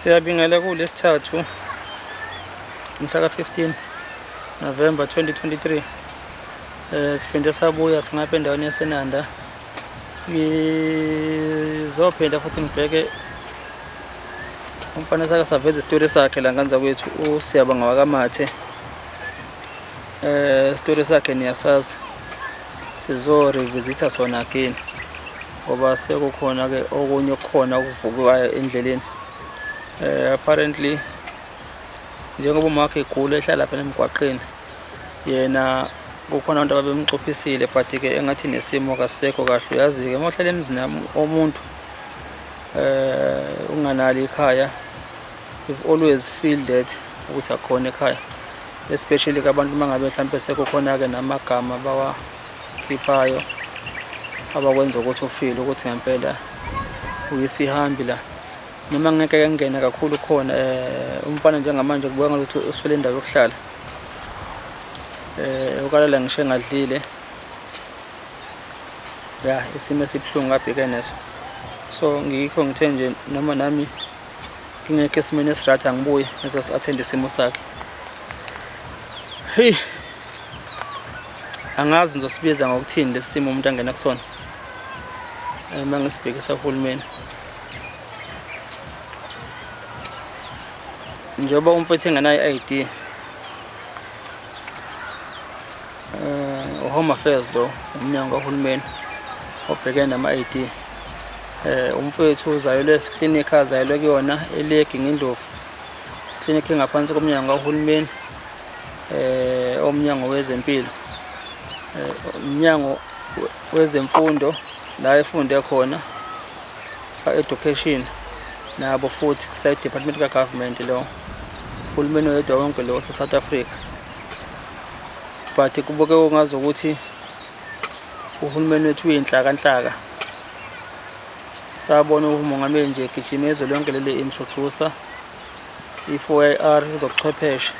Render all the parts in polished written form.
Siyabingela kulesithathu mhla ka-15 November 2023. Siphinde sabuya singapha endaweni yaseNanda. Ngizophinda futhi ngibheke umfana sake saveza isitori sakhe la nganza kwethu uSiyabonga wakaMathe. Isitori sakhe niyasazi. Sizo revisita sona again ngoba sekukhona ke okunye okukhona okuvukayo endleleni. Apparently njengoba umakhe egula ehlala lapha emgwaqeni, yena kukhona abantu ababemcuphisile, but ke engathi nesimo kasekho kahle. Uyazi-ke uma uhlala emzini womuntu unganalo ikhaya, you've always feel that ukuthi akukhona ekhaya, especially kabantu uma ngabe mhlampe sekukhona-ke namagama abawakhiphayo abakwenza ukuthi ufile ukuthi ngempela uyisihambi la. Noma ngeke ngene kakhulu khona, umfana njengamanje kubukeka ngathi uswele indawo yokuhlala, ukalala ngisho engadlile. Ya, isimo esibuhlungu abhekene naso. So ngikho ngithe nje noma nami ngingekho esimeni esi-right, angibuye ngizosi-attend isimo sakhe. Hey, angazi ngizosibiza ngokuthini lesi simo umuntu angena kusona uma ngisibhekisa uhulumeni. Njengoba umfowethu engenayo i-ID, u-Home Affairs lo, umnyango kahulumeni obhekene nama-ID. Umfowethu uzalelwe eklinikhi azalelwe kuyona eLegi Ngindlovu, iklinikhi engaphansi komnyango kahulumeni, omnyango wezempilo, umnyango wezemfundo la efunde khona ka-education, nabo futhi kusayi-department ka-government lo, uhulumeni oyedwa wonke lo wase-South Africa. But kubukeka kungazukuthi uhulumeni wethu uyinhlakanhlaka. Sabona umongameli nje egijima izwe lonke leli introducer i-4IR, ezobuchwepheshe,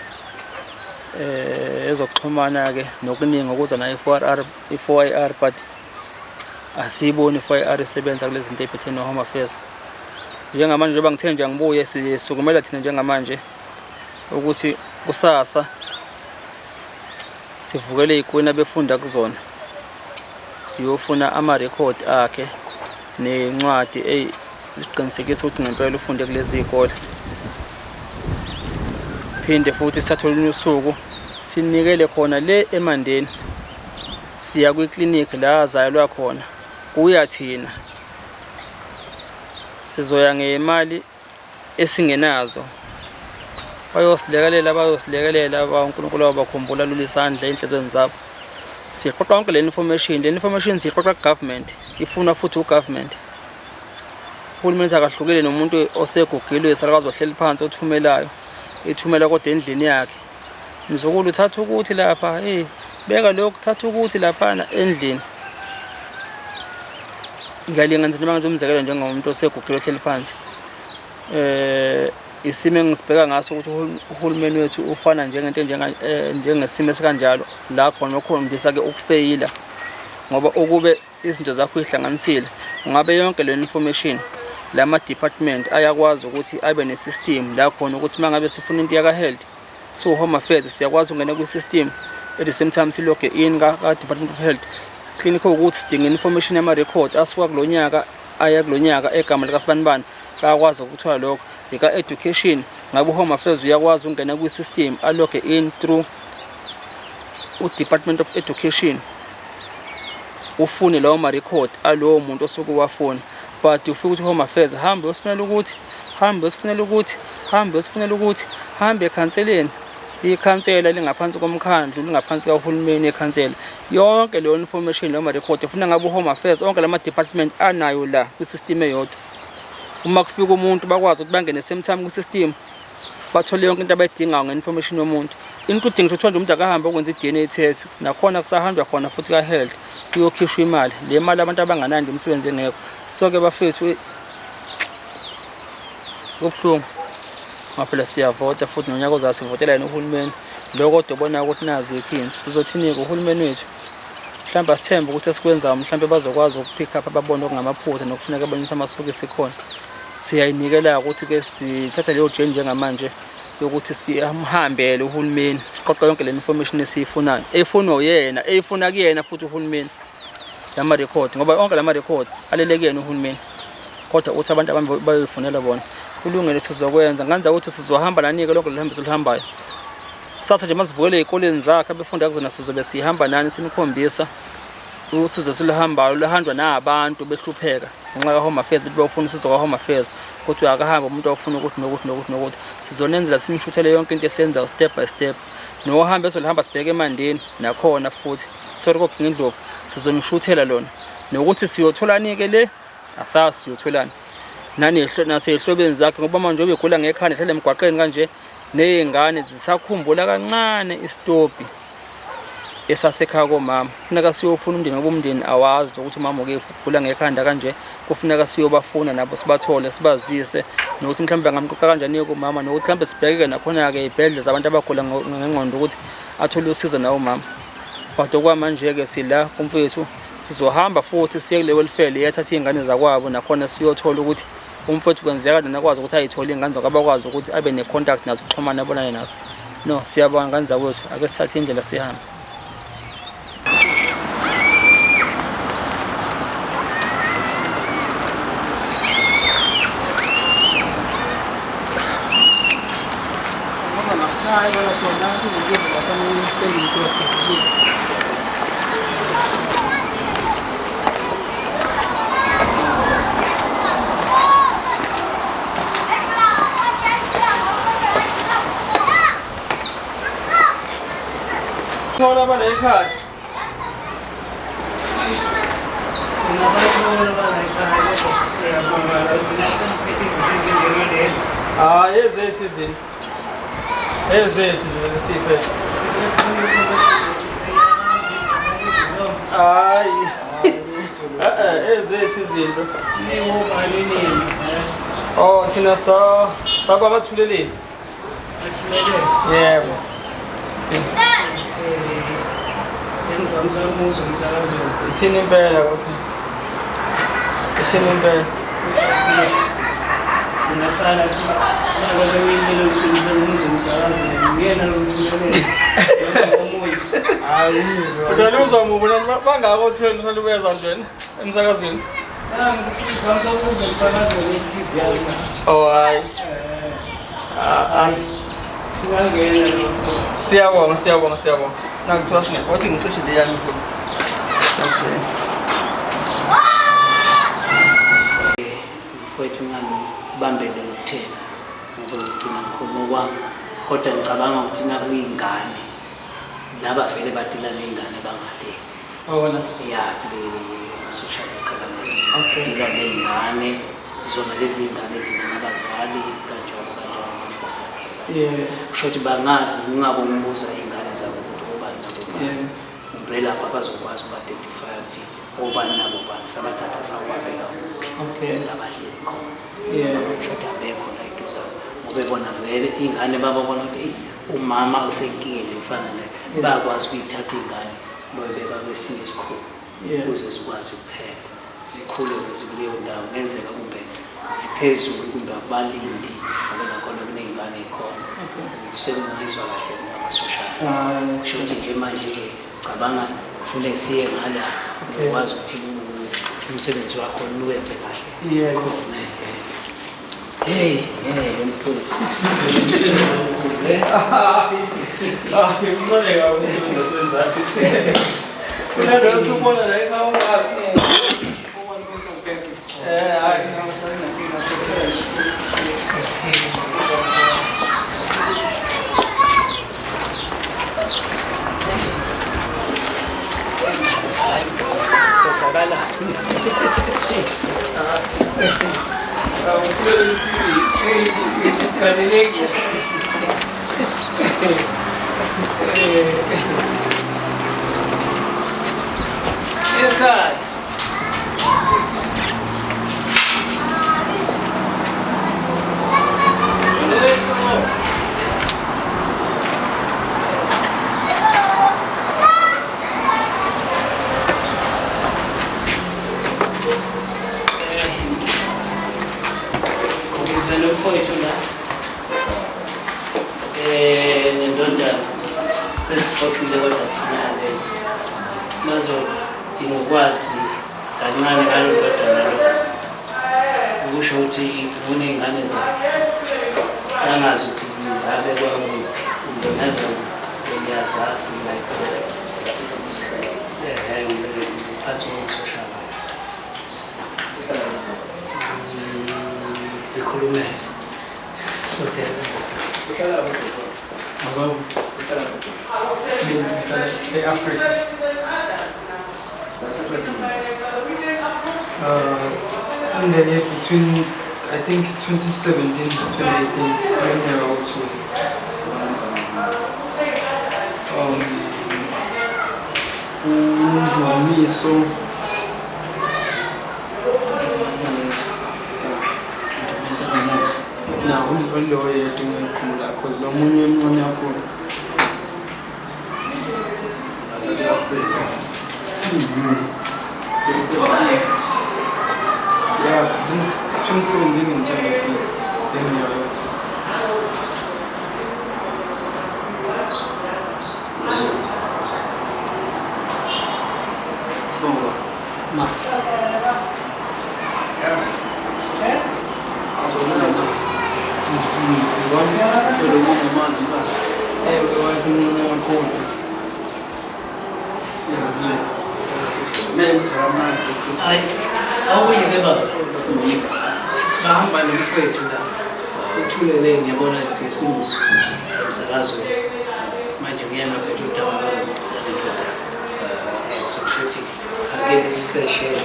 ezokuxhumana-ke nokuningi okuza nayo i-4IR, i-4IR, but asiyiboni i-4IR isebenza kulezi zinto ey'phethe no-Home Affairs. Njengamanje njengoba ngithe nje angibuye, sisukumela thina njengamanje ukuthi kusasa sivukele ey'koleni abefunda kuzona, siyofuna amarekhodi akhe nencwadi eziqinisekisa ukuthi ngempela ufunde kulezi y'kole. Phinde futhi sithathe olunye usuku sinikele khona le eMandeni, siya kwiklinikhi la azalelwa khona. Kuya thina sizoya ngemali esingenazo, bayosilekelela, bayosilekelela ba uNkulunkulu wabakhumbula lula isandla ey'nhlizweni zabo. Siqoqa yonke le information, le information siyiqoqa ku-government, ifunwa futhi u-government. Uhulumeni akahlukile nomuntu osegugile, uyisalukazi ohleli phansi othumelayo, ethumela kodwa endlini yakhe. Mzukulu, thatha ukuthi lapha, hey, beka lokhu, thatha ukuthi laphana endlini. Ngiyalinganisa noma ngenza umzekelo njengomuntu osegugile ohleli phansi. Isimo engisibheka ngaso ukuthi uhulumeni wethu ufana njengento njengesimo esikanjalo la khona okhombisa-ke ukufeyila, ngoba ukube izinto zakho uyihlanganisile ungabe yonke le information lama department ayakwazi ukuthi abe ne-system la khona ukuthi uma ngabe sifuna into yaka-health, so Home Affairs siyakwazi ukungena kwi-system, at the same time siloge in ka-Department of Health clinic ukuthi sidinga information yama-record asuka kulo nyaka aya kulo nyaka egama likasibanibani, bayakwazi ukuthola lokho. Ika-education, ngabe u-Home Affairs uyakwazi ukungena kwi-system aloge in through u-Department of Education, ufune lawo ma-record alowo muntu osuke uwafuna. But ufike ukuthi Home Affairs hambe uyosifunela ukuthi, hambe uyosifunela ukuthi, hambe uyosifunela ukuthi, hambe ekhanseleni. Ikhansela lingaphansi komkhandlu, lingaphansi kahulumeni ekhansela. Yonke leyo information, leyo ma-record ufuna ngabe u-Home Affairs, onke lama department anayo la kwi-system eyodwa. Uma kufika umuntu bakwazi ukuthi bangene same time kwi-system, bathole yonke into abayidingayo nge-information yomuntu, including ngisho kuthiwa nje umuntu akahambe okwenza i-DNA test, nakhona kusahanjwa khona futhi ka-health kuyokhishwa imali. Le mali abantu abanganayo nje, imisebenzi engekho. So-ke bafethu, kubuhlungu ngoba phela siyavota futhi nonyaka ozayo sivotela yena uhulumeni lo, kodwa ubona ukuthi nazi ikinsi. Sizothini-ke uhulumeni wethu? Mhlawumbe asithembe ukuthi esikwenzayo mhlawumbe bazokwazi ukupick up, ababone okungamaphutha nokufuneka banyuse amasokisi khona. Siyayinikela ukuthi-ke sithatha leyo journey njengamanje yokuthi siyamhambele uhulumeni, siqoqe yonke le information esiyifunayo, efunwa uyena, eyifuna kuyena futhi uhulumeni, lama-record, ngoba onke lama-record alele kuyena uhulumeni, kodwa uthi abantu abantu bayoyifunela bona. Kulungile, sizokwenza nganza ukuthi sizohamba nani-ke lonke lolu hambo esiluhambayo. Kusasa nje masivukele ey'koleni zakhe abefunda kuzona, sizobe sihamba nani sinikhombisa usizo esiluhambayo, luhanjwa nabantu behlupheka ngenxa ka-Home Affairs, bethi bayofuna usizo ka-Home Affairs, ukuthi akahambe umuntu ofuna ukuthi nokuthi nokuthi nokuthi. Sizonenzela sinishuthele yonke into esiyenzayo step by step. Nohambo esolihamba sibheke eMandeni nakhona futhi, sorry, koGingindlovu, sizonishuthela lona. Nokuthi siyotholani-ke le asazi siyotholani nasey'hlobeni zakhe, ngoba manje ubegula ngekhanda, ehlala emgwaqeni kanje, ney'ngane zisakhumbula kancane isitopi esasekhaya komama. Kufuneka siyofuna umndeni, ngoba umndeni awazi ukuthi umama ukephi, ugula ngekhanda kanje. Kufuneka siyobafuna nabo, sibathole, sibazise, nokuthi mhlawumbe bangamqoqa kanjani kumama, nokuthi mhlawumbe sibheke nakhona-ke ey'bhedlela zabantu abagula ngengqondo ukuthi athole usizo nawo umama. Kodwa okwamanje-ke sila kumfethu, sizohamba futhi siye kule welfare le yathatha iy'ngane zakwabo, nakhona siyothola ukuthi umfowethu kwenzeka kanjani akwazi ukuthi ayithole iy'ngane zakwabo, akwazi ukuthi abe ne-contact nazo, ukuxhumana, abonane nazo. No, siyabonga ngane zakwethu, ake sithathe indlela sihambe. Thola bala ekhaya. Singabathola bala ekhaya, kodwa siyabonga thina sengiphethe izinto ezinjengalezi. Hayi, ezethu izinto. Ezethu nje esiphethe. Hayi. Ezethu izinto. Ningobani nini? Oh, thina sa sakwabathuleleni. Yebo. Thina. Engivamisa ukuzwa umsakazweni. Ithini impela ukuthi. Ithini impela. Singaqala sinakabeyimele uqinise ngumuzwa umsakazweni. Nguyena lo uthuleleni. Omunye. Hayi. Uhlale uzwa mubi bangako uthuleleni, uhlale uyezwa nje emsakazweni. Ngivamisa ukuzwa umsakazweni ku-TV yazi. Oh hayi. Hayi. Singangena lokho. Siyabonga, siyabonga, siyabonga. Nakuthiwa singekho, wathi ngicishe le yami futhi. Okay. Mfowethu, ngangibambele ngokuthena ngoba ngigcina ngikhuluma okwami, kodwa ngicabanga ukuthi nakuyingane laba vele badila ney'ngane bangale. Wona. Ya, kule ma-social worker bangale. Okay. Dila ney'ngane zona lezi ngane ezingenabazali kanjalo kanjalo, ama-foster care. Kusho ukuthi bangazi ungabe umbuza iy'ngane zabo ukuthi obani nabobani. Kumbe lapho abazokwazi uku-identify ukuthi obani nabobani, sabathatha sawubabeka kuphi. Labahleli khona. Kusho ukuthi abekho la eduzane, ngoba bona vele iy'ngane bababona ukuthi eyi umama usenkingeni efana naye, bayakwazi ukuyithatha iy'ngane bayibeka kwesinye isikhulu ukuze zikwazi ukuphepha, zikhule zikuleyo ndawo. Kungenzeka kumbe ziphezulu kumbe akubalindi, ngoba nakhona kuney'ngane ey'khona. Sengingizwa kahle ngama-social. Kusho ukuthi nje manje-ke cabanga kufuneka siye ngala, ukwazi ukuthi umsebenzi wakho niwenze kahle. Khona. Hey, hey, mfowethu. Ah, ngikuncane kabi umsebenzi osiwenzayo. Kunalento osubona la ekhaya ungazi. Hayi, ngingasanenkinga. Kwenzakala. Galelekile. Ekhaya. Lethu. Sinomfowethu la nendodana, sesixoxile kodwa thina-ke bazodinga ukwazi kancane ngalo ndodana lo, ukusho ukuthi kuney'ngane zakhe angazi ukuthi zabekwa kuphi, kumbe ngaze ngiyazazi like ngiphathi wo-social zikhulumele sodela. E-Africa. In the year between, I think 2017 2018, ngeminyaka u-2. uNdumiso Musa. Ndumiso noMusa. Na lo yedwa engikhumbula, cause lo munye emncane kakhulu. Yeah, 2017 and 2018, ngeminyaka u-2. Martha. Ewe, wayesemncane kakhulu. Hayi, awuye-ke baba, bahamba nomfowethu la uthulele, ngiyabona siyesimuzwa emsakazweni manje, kuyena phethe udaba lwalendodana, so kusho ukuthi ake siseshele.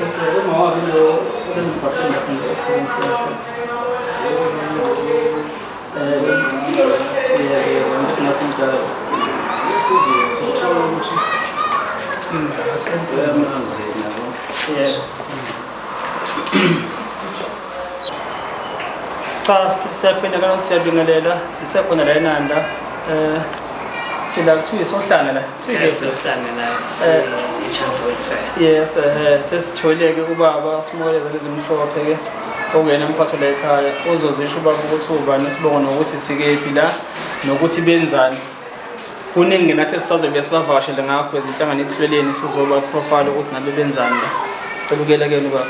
Bese uma wabi lo olembhaqeni lapho nje yeah, ngathi njalo. Sithola ukuthi uyamazi nabo. Yeah. Cha, siyaphinda kana, siyabingelela, sisekhona la eNanda. Sila kuthiwa isohlanga la. Kuthiwa Sohlanga la, i-child welfare. Yes, sesitholeke ubaba simoyele lezimhlophe ke, okuyena umphathi la ekhaya, uzozisho ubaba ukuthi ubani isibongo nokuthi sikephi la nokuthi benzani. Kuningi nathi esisazobe sibavakashele ngakho ezinhlangano ethuleleni, sizoba profile ukuthi nabe benzani la. Cela ukuyela kuyena ubaba.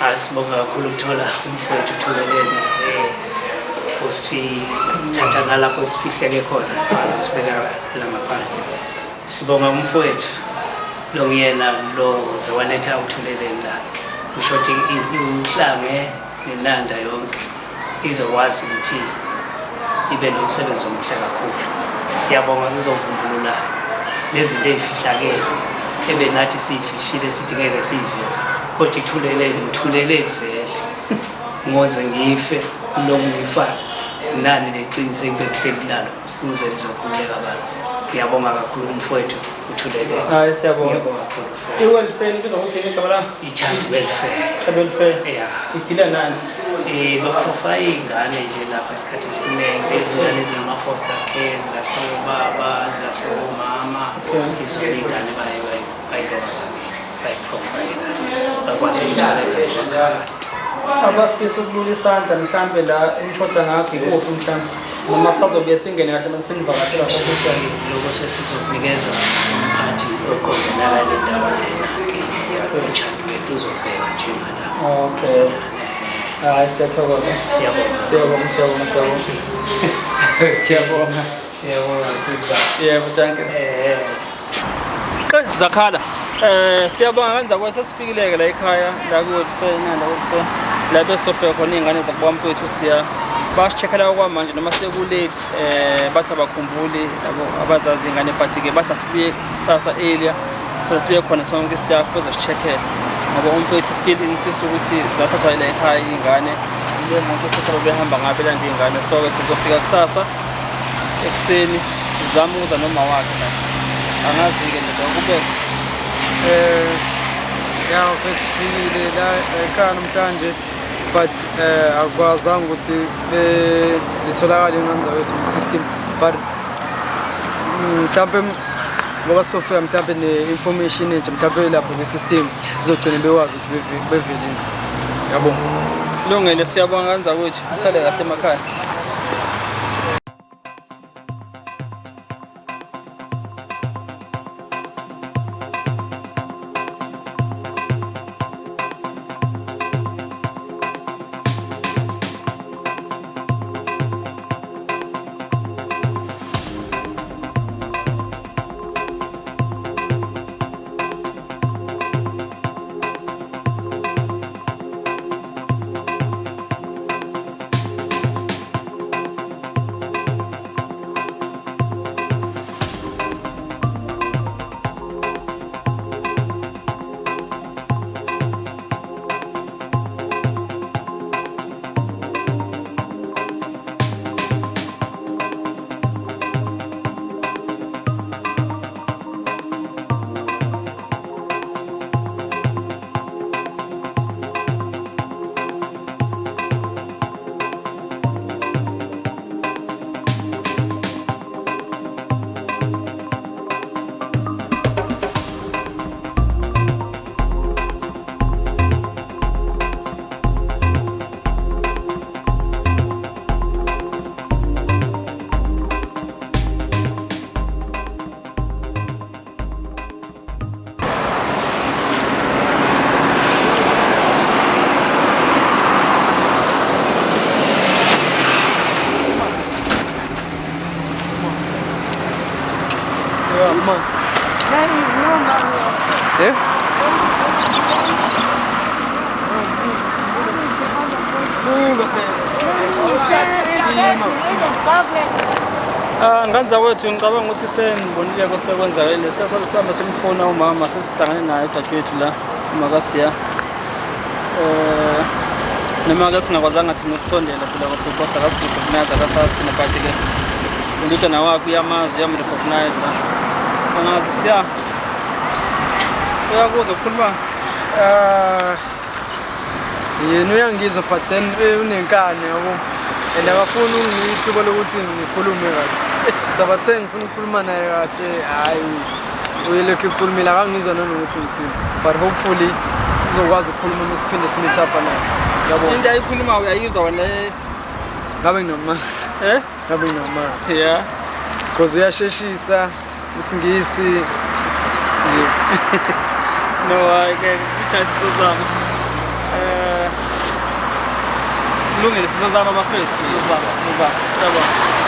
Asibonga kakhulu ukuthola umfowethu uThuleleni, usithatha ngalapho sifihleke khona waze sibeka la ngaphandle. Sibonga umfowethu lo, nguyena lo ze waletha uThuleleni la, kusho ukuthi uHlange neNanda yonke izokwazi ukuthi ibe nomsebenzi omuhle kakhulu. Siyabonga, uzovumbulula nezinto ey'fihlakele ebenathi siyifihlile, sithi ngeke siyiveze, kodwa ithuleleni, ngithuleleni vele ngoze ngife kuloku ngifa nani neqiniso engibekuhleli nalo ukuze lizokhululeka abantu. Ngiyabonga kakhulu umfowethu uThuleleni. Hayi, siyabonga. Ngiyabonga kakhulu mfowethu. I-welfare ibizwa ukuthi yini igama la? I-child welfare. Child welfare. Ya. Idila nani? Baprofile iy'ngane nje lapha isikhathi esiningi, lezi ngane ezingama-foster care, zilahlwe obaba, zilahlwe omama. Izona iy'ngane bayilongazane bayiprofile, bakwazi ukutholela emakhaya. Abafisa ukulula isandla mhlambe la enishoda ngakho ikuphi mhlambe, noma sazobuye singene kahle mase sinivakashela futhi? Lokho sesizokunikeza umphathi oqondene nale ndaba lena-ke ya-child wethu, uzovela njengala. Okay. Hayi, siyathokoza. Siyabonga. Siyabonga, siyabonga, siyabonga. Siyabonga. Siyabonga kakhulu baba. Yebo, thank you. Zakhala. Siyabonga kanza kwa sesifikile la ekhaya la ku welfare, Nanda welfare. La besobheka khona iy'ngane zakuba mfowethu, siya basi-check-ela okwamanje noma seku-late, bathi abakhumbuli labo abazazi iy'ngane, but ke bathi asibuye kusasa earlier so sibuye khona sonke i-staff bazosi-check-ela, ngoba umfowethu still insist ukuthi zathathwa la ekhaya iy'ngane, le muntu futhi abebehamba ngayo belanda iy'ngane. So-ke sizofika kusasa ekuseni, sizame ukuza noma wakhe la, angazi-ke nje kube. Ya mfethu, sifikile la ekhaya namhlanje, but akukwazanga ukuthi litholakale ingane zakwethu ku-system, but mhlampe Ngoba sofika mhlawumbe ne-information entsha mhlawumbe lapho kwi-system sizogcina bekwazi ukuthi bevelile. Yabo. Kulungile, siyabonga kanzakwethu. Uthale kahle emakhaya. Nganzakwethu ngicabanga ukuthi senibonile kosekwenzakalile. Sesihamba simfuna umama, sesihlangane naye udadewethu la uMakasiya. Noma ke singakwazanga thina ukusondela phela because akaku-recognize, akasazi thina, but ke indodana wakhe uyamazi, uyam-recognize. Angazi siya uyakuzwa ukukhuluma. Yena uyangizwa but then unenkani yabo. And akafuni unginika ithuba lokuthi ngikhulume kahle. Sabathe ngifuna ukukhuluma naye kahle, hayi uyelokhu ekhulumile akangizwa nanokuthi ngithini. But hopefully uzokwazi ukukhuluma uma siphinde si-meet up naye. Yabo. Into ayikhuluma uyayizwa wena? Ngabe nginoma. Eh? Ngabe nginoma. Yeah. Because uyasheshisa isiNgisi nje. No, hayi ke kuthi sizozama. Kulungile, sizozama bafethu, sizozama, sizozama. Siyabonga.